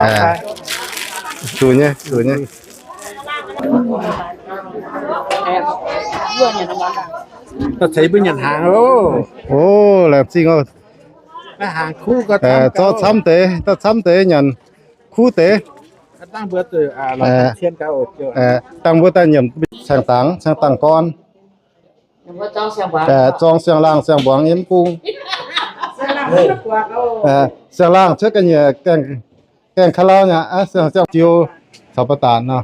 Zuqc nyei, zuqc nyei. Ceix mbuo nyanc hnaangx loh. O, laengz zingh oc. Zorqv camv deix, zorqv camv deix nyanc kuv deix. Dangh mbuo daaih nyiemc caeng dangx, caeng dangx gorn. Zorng siang-laangh siang-mbuangz yiem mv bung. Siang-laangh cuotv ga'nyiec gaengh ka'lauh nyei aqv, siang-jiu caux ba'datc nor.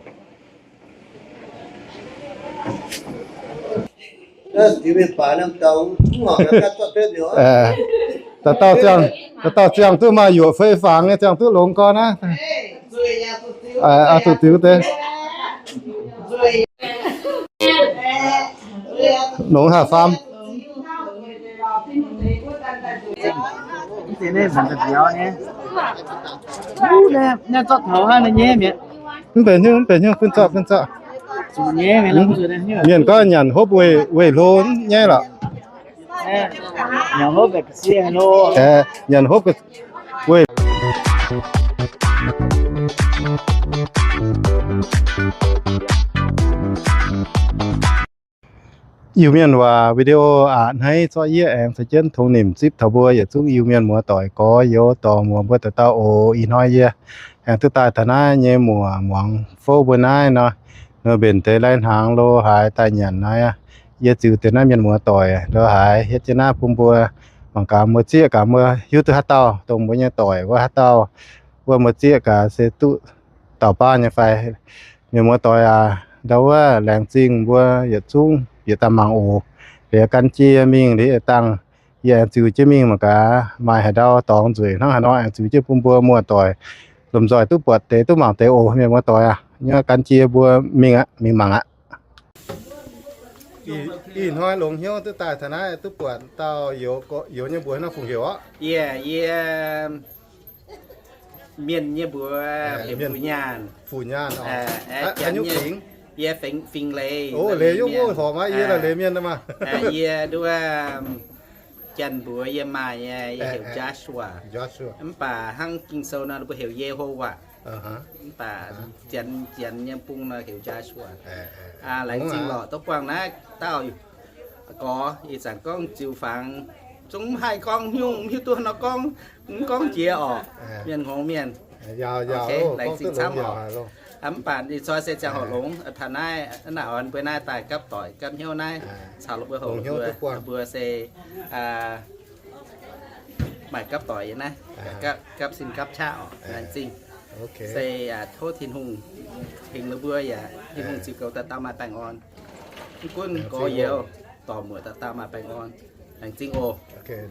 Dauh dauh ziangh duqv maaih yuoqc fei fangx nyei, ziangh duqv longx gorn aqv. Oix zuqc diux deix. Longx haaix faam? Mv benx hnyouv, mv benx hnyouv, gunv zorqv, gunv zorqv. Mienh gorngv nyanc hopv weih hlo nyaiv lorqc. Nyanc hopv weih Iu-Mienh waac video aqc hneiv zorqv yie aengx caux jienv tongx nimc zipv taux mbuo yietc zungv Iu-Mienh muoz-doic gorx-youz dorc muoz mbuo dauh dauh oc. Ih hnoi yie aengx duqv daaih taux naaiv nyei muoc muangx fouv mbuo naaiv nor, nor mbenc deix lai-hnaangx lo haaix daaih nyanc naaiv. Yie ziux deix naaiv mienh muoz-doic lo haaix hietv jienv naaiv bun mbuo mangc gaax, mbuo zieqv gaax mbuo hiuv duqv haaix dauh dongh mbuo nyei doic wuov, haaix dauh wuov mbuo zieqv gaax se duqv dauh baav nyei fai. Mienh muoz-doic aac, ndau wuov laengz zingh mbuo yietc zungv yietc dangh mangc oc. Liuz gan jienv mingh liuz dangh yie aengx ziux jienv mingh mangc gaax maaih haaix ndau dorngx nzueic hnangv haaix nor aengx ziux jienv bun mbuo muoz-doic lomh nzoih duqv buatc deix duqv mangc deix oc. Mienh muoz-doic aac, nyei gan jienv mbuo mingh aqv, mingh mangc aqv. Ih hnoi longx hnyouv duqv daaih taux naaiv duqv buatc dauh youz nyei mbuox nor fungc heuc orqc? Yie, yie mienh nyei mbuox heuc Fu Nyaanh. Fu Nyaanh oc. Yie Fingx Leiz. O, Leiz yie horpc maiv yie la'leiz mienh maah. Yie nduov Janx mbuox yie maaih nyei, yie heuc Joshua. Mv baac hnangv Ging-Sou nor mbuo heuc Ye^ho^waa. Mv baac Janx, Janx nyei bung nor heuc Joshua. Laengz zingh lorqc, dov buangh naaiv dauh gorx ih zanc gorngv ziux fangx zungv mv haih gorngv nyungc, mv hiuv duqv nor gorngv, mv gorngv jiex orqc. Mienh hngongx mienh. Laengz zingh camv oc. Mv baac ih zoi se ziangh hoc longx taux naaiv, naaiv oix mbuo naaiv daaih gapv doic gapv hnyouv naaiv caux mbuo hoc, mbuo se maaih gapv doic yiem naaiv, gapv sin gapv qaqv oc. Laengz zingh. Se tov Tin-Hungh tengx mbuo yaac Tin-Hungh ziux goux dauh dauh maaih baengh orn. Mv gunv gorx-youz dorc muoc dauh dauh maaih baengh orn. Laengz zingh oc.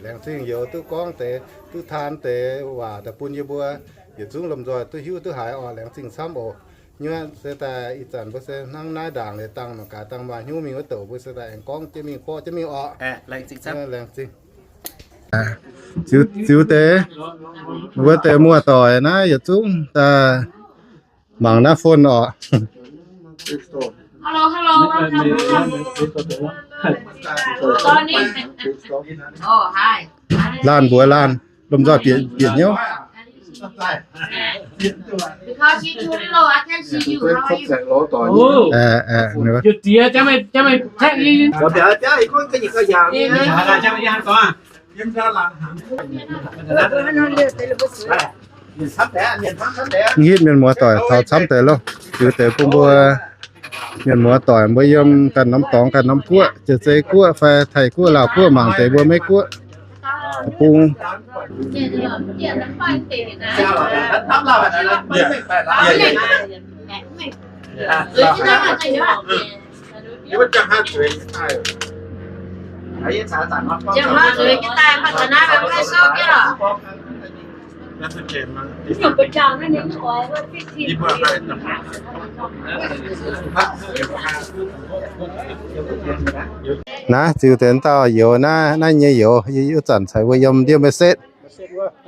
Laengz zingh youz duqv gorngv deix, duqv taan deix waac daaih bun yie mbuo yietc zungv lomh nzoih duqv hiuv duqv haiz oc. Laengz zingh camv oc. Nyuoqv se daaih ih zanc mbuo se hnangv naaiv ndaangc liuz dangh mangc gaax dangh maaih hnyouv mingh wuov douc mbuo se daaih aengx gorngv jienv mingh, borqv jienv mingh oc. Laengz zingh. Ziux deix, wuov deix muoz-doic naaiv yietc zungv daaih mangc naaiv phone oc. Laanh mbuox laanh, lomh nzoih bieqc hnyouv. Hitv mienh muoz-doic taux camv deix loh. Ziux deix bun mbuo mienh muoz-doic mbuo yiem ganh norm dorngx ganh norm guoqv, Jiex Zei Guoqv fai Taiv Guoqv, Laauh Guoqv, mangc deix mbuo Meiv Guoqv bung. Naaiv ziux deix dauh youz naaiv, naaiv nyei youz, yie ih zanc caux mbuo yiem ndiev maiv setv.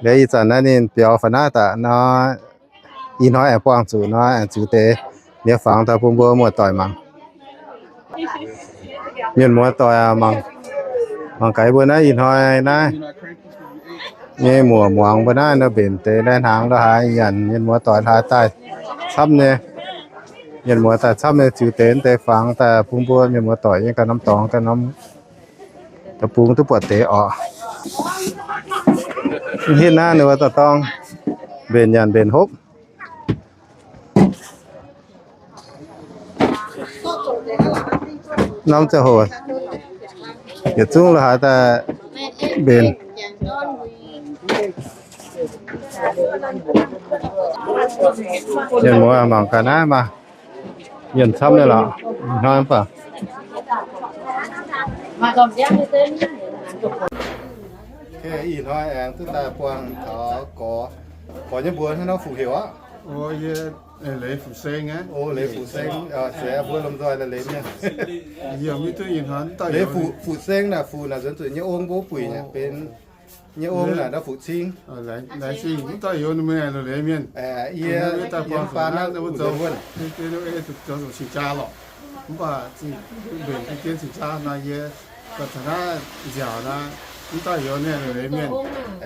Liuz ih zanc naaiv ninh biaux faaux naaiv daaih nor, ih hnoi aengx buangh zuqc nor, aengx ziux deix liuz fangx daaih bun mbuo muoz-doic mangc. Mienh muoz-doic aac, mangc gaax mbuo naaiv ih hnoi naaiv. Nyei muoc muangx mbuo naaiv nor mbenc deix lai hnaangx lo haaix nyanc, mienh muoz doic haaix daaih camv nyei. Mienh muoz daaih camv nyei ziux deix deix fangx daaih bun mbuo mienh muoz doic nyei ganh norm dorngx ganh norm deic-bung duqv buatc deix orqc. Hitv naaiv ninh mbuo dorh dorng mbenc nyanc mbenc hopv. Norm ziangh hoc yietc zungv lo haaix daaih mbenc. Mienh muoz mangc gaax naaiv maah, mienh camv nyei lorqc. Ih hnoi mv baac ih hnoi aengx duqv daaih buangh taux gorx, gorx nyei mbuox hnangv nor fuqv heuc aqv. Leiz Fuqv Seng aqv. O, Leiz Fuqv Seng, se mbuo lomh nzoih leiz mienh. Leiz Fuqv Seng naaic fuqv naaic nzuonx zuqc nyei ong mbuo buic nyei, benx nyei ong naaic ndau fuqv cing. Laengz zingh mv dauh youz ninh mbuo leiz mienh. Yie yiem baan naaiv wuov zoux wuonh, zoux cing-jaa lorqc. Mv baac zingh mbenc jienv cing-jaa nor yie ganh taux naaiv nziaauc naaiv, mv dauh youz ninh leiz mienh.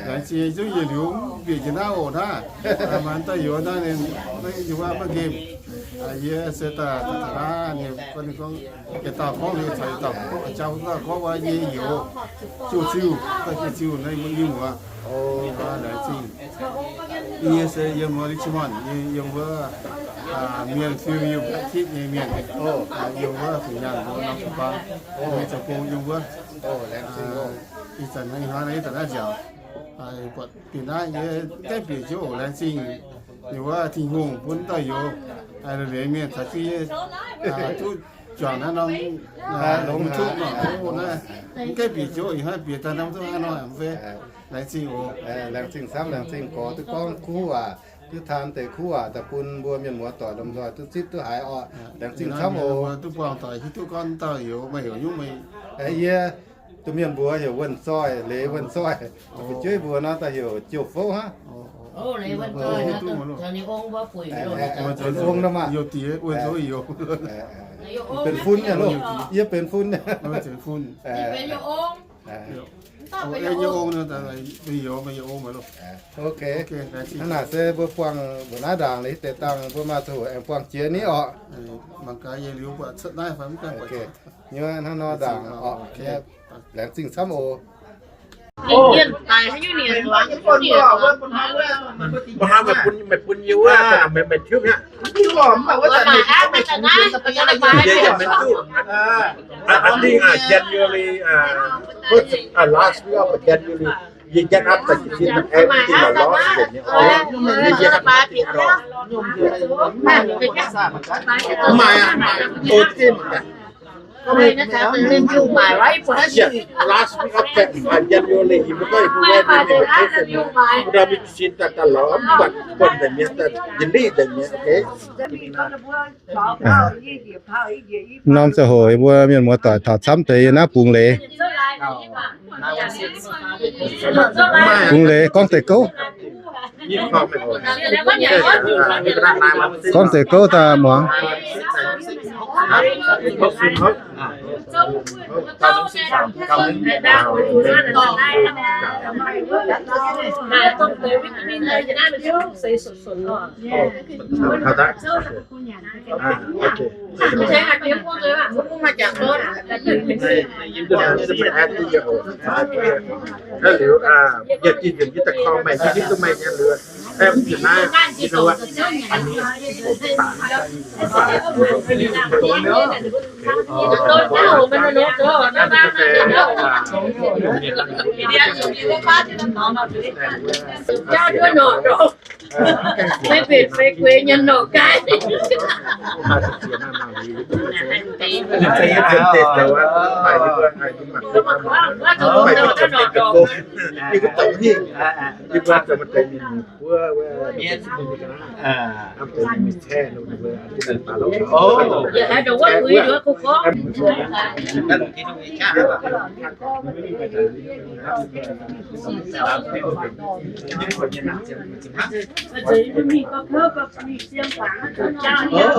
Laengz zingh zungv yietc liuz mv bieqc jienv naaiv oc naaiv. Maaih mv dauh youz naaiv ninh, ninh wuov maiv nqemh. Yie se daaih taux naaiv ninh gorngv, ninh gorngv, yietc dauh gorngv liuz caux yietc dauh gorngv, jauv dauh gorngv wuov nyei youz, Joux Ziuh, dauh Joux Ziuh naaiv mbuo nyei muoz. Laengz zingh. Yie se yiem wuov Richmond, yiem wuov mienh fiu yiem Black Kid nyei mienh, yiem wuov Fun Nyaanh wuov norm Fun-Bang, zoux gong yiem wuov. Ih zanc hnoi ih zanc naaiv nziaauc, buatc bieqc naaiv yie gaengh bieqc jienv oc. Laengz zingh ninh wuov Tin-Hungh bun dauh youz leiz mienh caux jienv yie duqv juangc naaiv norm longx haic naaiv. Mv gaengh bieqc jienv oc, ih hnoi bieqc daaih norm duqv haaix nor mv fai. Laengz zingh oc. Laengz zingh camv, laengz zingh gorx duqv gorngv kuv waac, duqv taan deix kuv waac daaih bun mbuo mienh muoz doic lomh nzoih duqv zipv duqv haiz orqc. Laengz zingh camv oc. Duqv buangh doic hiuv duqv gorngv dauh youz maaih heuc nyungc meih. Yie domh mienh mbuox heuc Wuonh Zoih, Leiz Wuonh Zoih. Fu'jueiv mbuox nor daaih heuc Jiouv Fouv hnangv. Ong nor maah. Benx fun nyei loh. Yie benx fun nyei. Ok. Hnangv naaic se mbuo buangh mbuo naaiv ndaangc liuz deix dangh mbuo maaih ziangh hoc aengx buangh jiex ni orqc. Nyei hnangv nor ndaangc orqc. Laengz zingh camv oc. Mbuo hnamv meih bun, meih bun yie wuov, meih, meih tiuv aqv. Yie, yie, meih duqv. I, I think, uh, January, uh, first, uh, last week of January, yie get up like you see everything I lost. Yie, yie, maaih, maaih, o, Yeah, last week of Jan-, uh, January, he was going to wear the vacation. But we seen that the law, but, but the, the, the, the, okay? อ่า Norm ziangh hoc mbuo mienh muoz doic taux camv deix yiem naaiv bungx leiz. Bungx leiz gorngv deix gouv. Gorngv deix gouv daaih muangx. Maiv benx fai gueix nyei norqc gaax.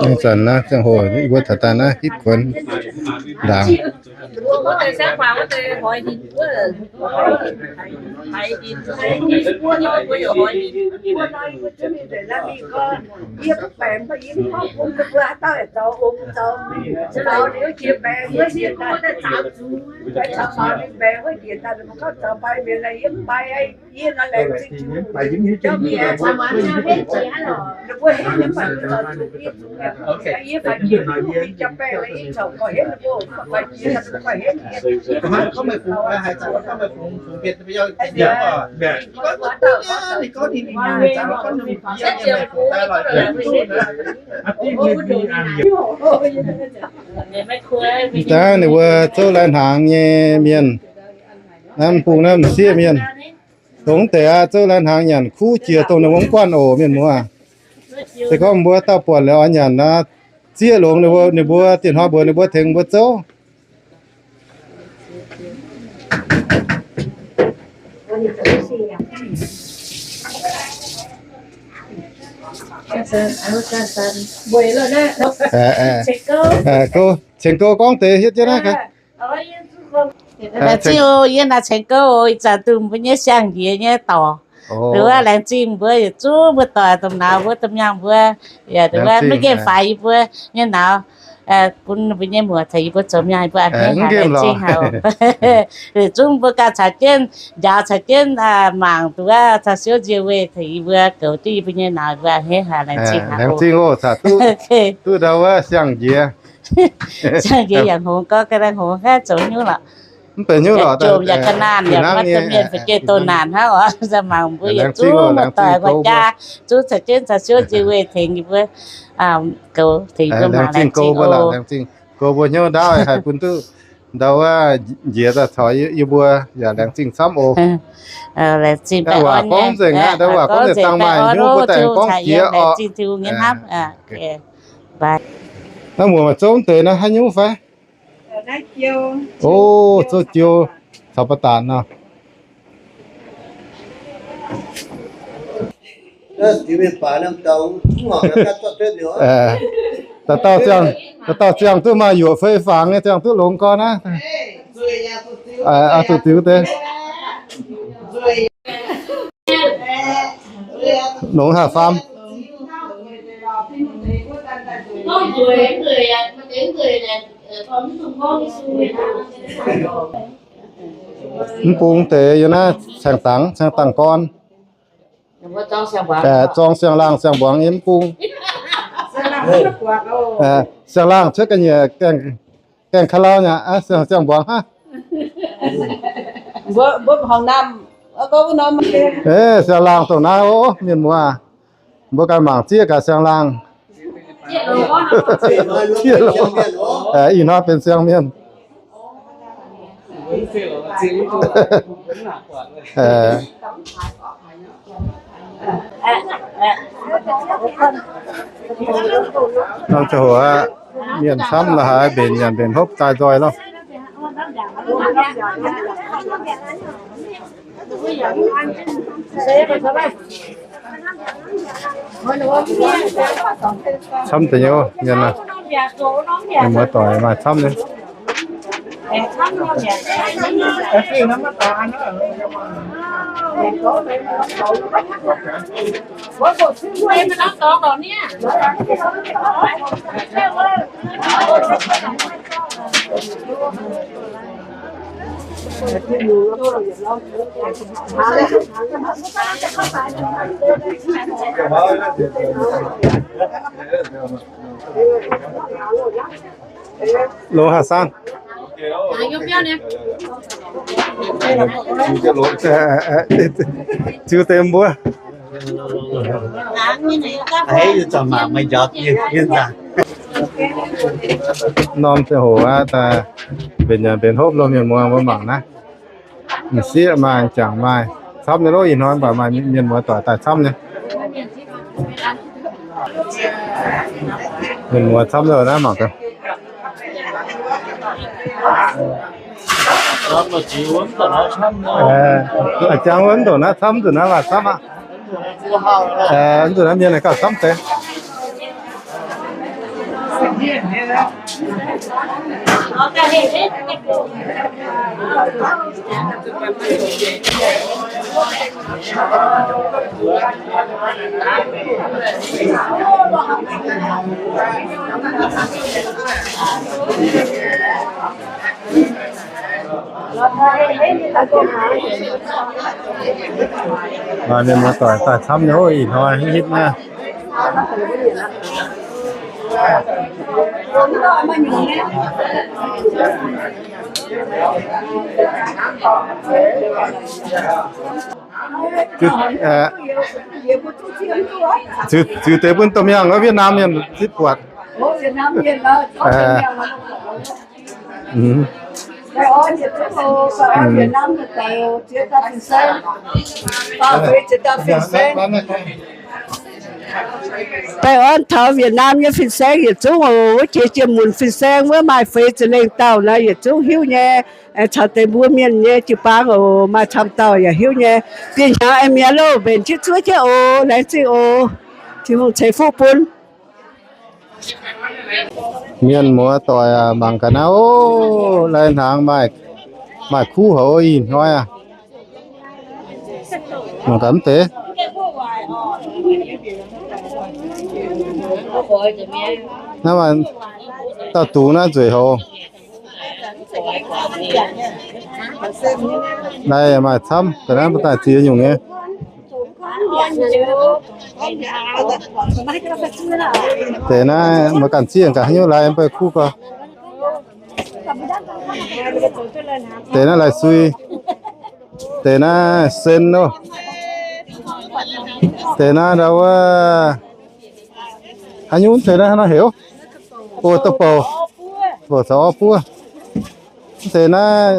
Ih zanc naaiv ziangh hoc yie mbuo taux daaih naaiv hitv kuonx. Ndaangc. Dangh ninh mbuo zouv lai-hnaangx nyei mienh, naaiv m'bung naaiv m'sieqv mienh, dongh deix aqv, zouv lai-hnaangx nyanc kuv jiex dongh ninh mbuo mv guanh oc, mienh muoz. Se gorngv mbuo dauh buatc liuz oix nyanc naaiv, zieqv longx ninh mbuo, ninh mbuo dinh hnoi mbuox ninh mbuo tengx mbuo zouv. Ceng gouv gorngv deix hietv jienv naaiv. Laengz zingh oc, yie naaiv ceng gouv oc, ih zanc duqv mbuo nyei siang-njiec nyei dorc. Nduov laengz zingh mbuo yietc zungv mbuo doic, domh nauz mbuo, domh miangh mbuo, yaac nduov maiv nqemh faix yie mbuo nyei nauz, bun mbuo nyei muoc caux yie mbuo zoux miangh, yie mbuo a'hneiv haic, laengz zingh haic oc. Yietc zungv mbuo ganh caux jienv njaaux, caux jienv mangc nduov caux siouv nzie weih tengx yie mbuo goux jienv yie mbuo nyei nauz, yie mbuo a'hneiv haic, laengz zingh haic oc. Duqv ndau wuov siang-njiec. Siang-njiec yaac hngongx, gorngv ga'naaiv hngongx hnangv, zoux hnyouv lorqc. Mv benx hnyouv lorqc, jomc yaac ga'naanh yaac maiv dongh mienh fu'jueiv doh naanc hnangv oc. Mangc mbuo yietc zungv muoz-doic muoz-jaa zungv caux jienv caux siouv nzie weih tengx yie mbuo goux, tengx yie mbuo mangc, laengz zingh oc. Goux mbuo hnyouv ndaauv haih bun duqv ndau wuov njiec daaih caux yie mbuo yaac laengz zingh camv oc. Laengz zingh baeqc orn, waac gorngv nzengc aqv, ndau waac gorngv nzengc dangh maaih hnyouv mbuo daaih gorngv jiex oc. Naaiv muoz maaih zouv deix naaiv haaix nyungc fai? O, zouv jiu caux ba'datc nor. Dauh dauh ziangh, dauh dauh ziangh duqv maaih yuoqc fei fangx nyei ziangh duqv longx gorn aqv. Zuqc ziux deix. Longx haaix faam? Mv bung deix yiem naaiv caengx dangx, caengx dangx gorn. Zorng siang-laangh siang-mbuangz yiem mv bung. Siang-laangh cuotv ga'nyiec gaengh ka'lau nyei, siang-mbuangz hnangv. Siang-laangh dongh naaiv oc, mienh muoz. Mbuo ganh mangc zieqv gaax siang-laangh. Ih hnoi benx siang-mienh. Norm ziangh hoc aqv, mienh camv la'haaix mbenc nyanc mbenc hopv daaih nzoih loh. Camv deix nyei mienh aac, mienh muoz-doic maaih camv nyei. Longx haaix saan? Ziux deix mbuo. Norm ziangh hoc aqv, mbenc nyanc mbenc hopv loh mienh muoz, mbuo mangc naaiv. M'sieqv maaih, m'jangc maaih, camv nyei loh. Ih hnoi mv baac maaih mienh muoz-doic daaih camv nyei. Mienh muoz camv nyei naaiv mangc gaax. Jangx wuov mv ndongc naaiv camv, nzunc naaiv waac camv aqv. Nzunc naaiv mienh gauh camv deix. Maaih mienh muoz-doic daaih camv nyei, ih hnoi hitv naaiv. Ziux deix bun domh mienh, Việt Nam mienh zitv buatc. Baengh orn taux Việt Nam nyei fin-saeng yietc zungv oc. Wuov jiex jiex munc fin-saeng wuov maaih feix ziepc lengh dauh nor yietc zungv hiuv nyei. Aengx caux deix mbuo mienh nyei jiu-baang oc, maaih camv dauh yaac hiuv nyei. Bieqc hnyangx aengx mi'aqv loh, mbenc jienv zuov jienv oc. Laengz zingh oc. Tin-Hungh ceix fuqv bun. Mienh muoz-doic aac, mangc gaax naaiv oc, lai-hnaangx maaih, maaih kuv haic ih hnoi aac. Mangc gaax mv deix. Naaiv maaih dauh dungz naaiv nzueic haic. Naaiv maaih camv, ga'naaiv mbuo daaih ziex nyungc nyei. Deix naaiv mbuo ganh zieqv gaax haaix nyungc lai mbuo kuv gorx. Deix naaiv lai-sui. Deix naaiv sen loh. Deix naaiv ndau wuov haaix nyungc deix naaiv nor heuc? O, da'bouc, bouc caux orv buov. Deix naaiv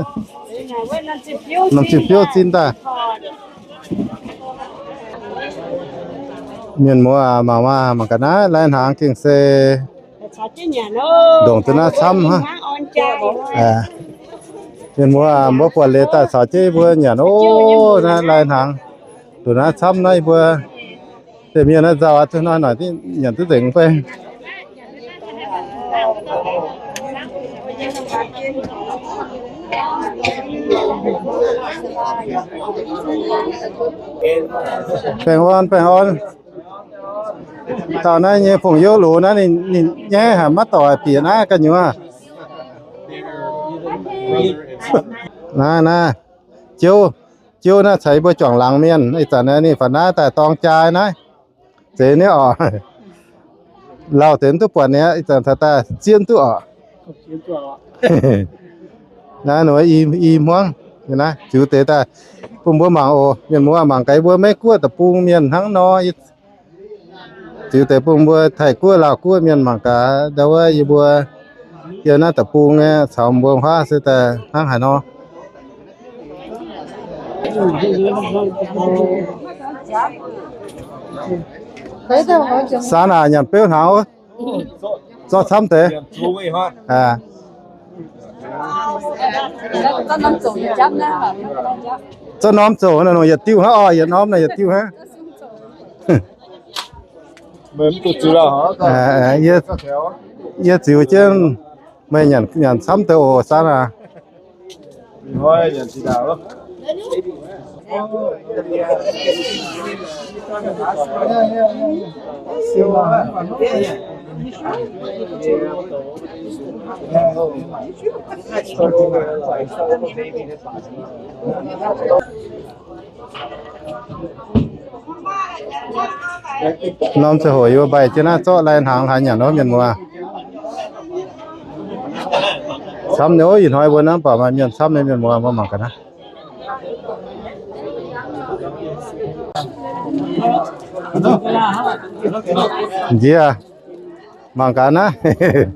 norm zinh biouv zinh daaih. Mienh muoz aac, mangc maah, mangc ga'naaiv lai-hnaangx gengh se ndongc duqv naaiv camv hnangv. Mienh muoz aac, mbuo buatc leiz daaih caux jienv yie mbuo nyanc oc. Naaiv lai-hnaangx ndongc naaiv camv naaiv, yie mbuo deix mienh naaiv nzauh aqv, hnoi noic nyanc duqv nzengc fai. Baengh orn, baengh orn. Dauh naaiv nyei fongc youv loz naaiv ninh, ninh nyaiv haic, maiv dorc bieqc naaiv gu'nyuoz. Naaiv, naaiv, Jouv, Jouv naaiv caux yie mbuo juangc laangz mienh. Ih zanc ninh faaux naaiv daaih dorng jaa naaiv. Zeiz nyei oc. Lauh deix mv duqv buatc ninh aqv, ih zanc taux daaih zieqv duqv oc. Naaiv ninh i, i hmuangv, naaiv ziux deix daaih bun mbuo mangc oc. Mienh muoz mangc gaax, yie mbuo Meiv Guoqv deic-bung mienh hnangv nor. Ziux deix bun mbuo Taiv Guoqv, Laauh Guoqv mienh mangc gaax, ndau wuov yie mbuo yiem naaiv deic-bung nyei caux mbuo huaav se daaih hnangv haaix nor. Saan aac, nyanc beuv hnaangx oc. Zorqv camv deix. Zorqv norm zoux, naaiv nongc yietc diuh hnangv oc, yietc norm naaiv yietc diuh hnangv. Yie ziux jienv meih nyanc, nyanc camv deix oc, Saan aac. Norm ziangh hoc yie mbuo mbaih jienv naaiv zorqv lai-hnaangx haaix nyanc nor, mienh muoz. Camv nyei, ih hnoi mbuo naaiv mv baac maaih mienh camv nyei, mienh muoz, mbuo mangc gaax naaiv. Njiec, mangc gaax naaiv.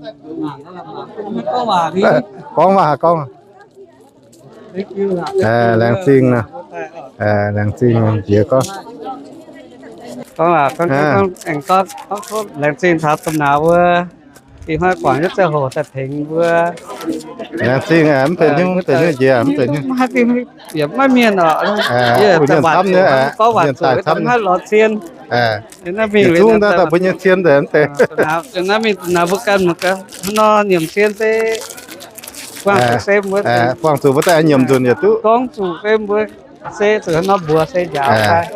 Gorngv maah, gorngv. Laengz zingh, laengz zingh njiec gorngv. Gorngv, laengz zingh taux domh nauz mbuo ih hnoi guangc yietv ziangh hoc daaih tengx mbuo. Laengz zingh, mv benx hnyouv, mv benx hnyouv njiec, mv benx hnyouv. Yie maiv mienh oc. Yie mbuo mienh camv nyei, mienh daaih camv nyei. Yietc zungv daaih daaih mbuo nyei cien deix mv deix. Naaiv mingh naaiv mbuo ganh mangc gaax, hnangv nor nyiemc cien se buangh zuqc se mbuo, buangh zuqc mbuo daaih nyiemc nzunc yietc duqv. Gorngv zuqc se mbuo se zuqc hnangv nor mbuox se njaaux daaih.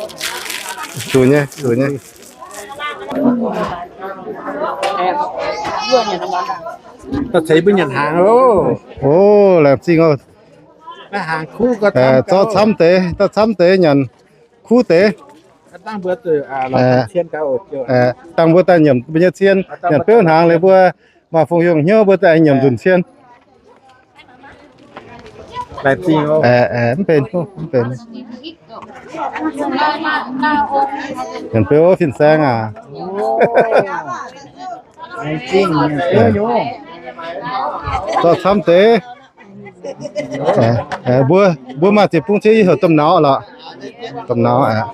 Zuqc nyei, zuqc nyei. Ceix mbuo nyanc hnaangx oc. O, laengz zingh oc. Zorqv camv deix, zorqv camv deix nyanc kuv deix. Dangh mbuo daaih nyiemc mbuo nyei cien, nyanc beuv hnaangx liuz mbuo maaih fungx yungh hnyouv mbuo daaih nyiemc nzunc cien. Mv benx, mv benx. Nyanc beuv fin-saeng aac. Zorqv camv deix. Mbuo, mbuo maaih ziepc bung cien yie heuc domh nauz lorqc. Domh nauz aqv.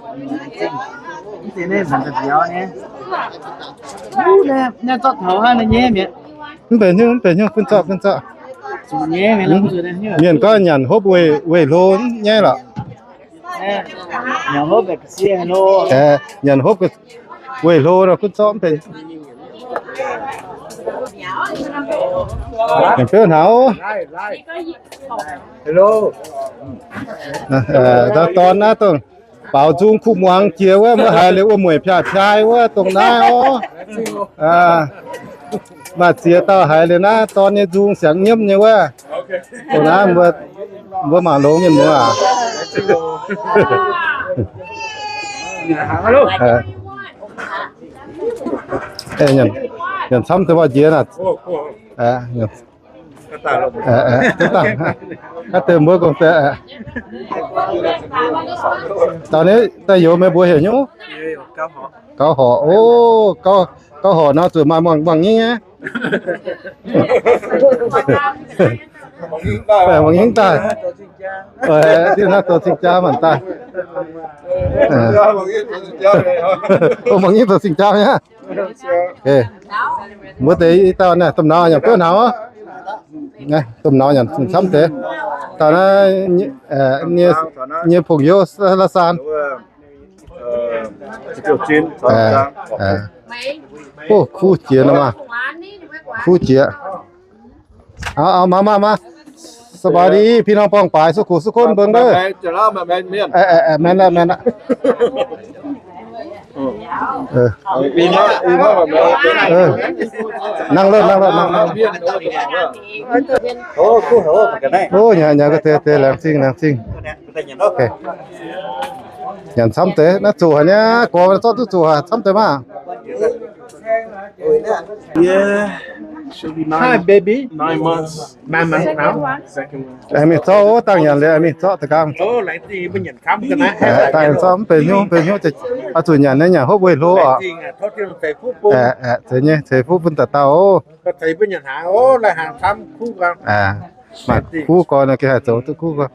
Mv benx hnyouv, mv benx hnyouv, gunv zorqv, gunv zorqv. Mienh gorngv nyanc hopv weih, weih hlo nyaiv lorqc. Nyanc hopv weih hlo nor gunv zorqv mv benx. Nyanc beuv hnaaux. Dorn naaiv dongh baaux nzung kuv muangx jiex wuov, mbuo haiz liuz wuom-mueic piaaih-piaai wuov, dongh naaiv orv. Maaih ziex dauh haiz liuz naaiv dorn nyei nzung siangx nyiemv nyei wuov. Dongh naaiv mbuo mangc longx nyei muoz aac. Nyanc camv deix mbuo jiex naaic. Gaax deix mbuo gong deix. Dauh naaiv daaih youz meih mbuo heuc hnyouv? Gauv horc. O, gauv horc nor zuqc maaih muangh nyingv nyei. Muangh nyingv daaih. Diuh naaiv zoux cing-jaa maanc daaih. O, muangh nyingv zoux cing-jaa mi'aqv. Mbuo deix i dauh naaiv domh nauz nyanc beuv hnaaux. Domh nauz nyanc camv deix. Dauh naaiv nyei pong-youh la'saan. O, kuv jiex nor maah. Kuv jiex. Aa, maah, maah, maah. สบายดี พี่น้องป้องปาย สุขุสุขคน เบิ่งเด้อ แม่นแล้ว แม่นแล้ว นั่งรถ นั่งรถ นั่งรถ โอ้ ยาย ยายก็เตะ เตะแหลมซิ่ง แหลมซิ่ง โอเค nyanc camv deix, naaiv zuqc haic niaa, gorx zorqv duqv zuqc haic, camv deix maah. Hi, baby. Nine months. Nine months now. Aengx mingh zorqv, dangh nyanc liuz aengx mingh zorqv da'gangh. Dangh nyanc zorqv mv benx hnyouv, mv benx hnyouv, oix zuqc nyanc naaiv nyanc hopv weih hlo oc. Ceix nyei, ceix fuqv bun dauh dauh oc. Maaih kuv gorx nor, gengh haih zoux duqv kuv gorx.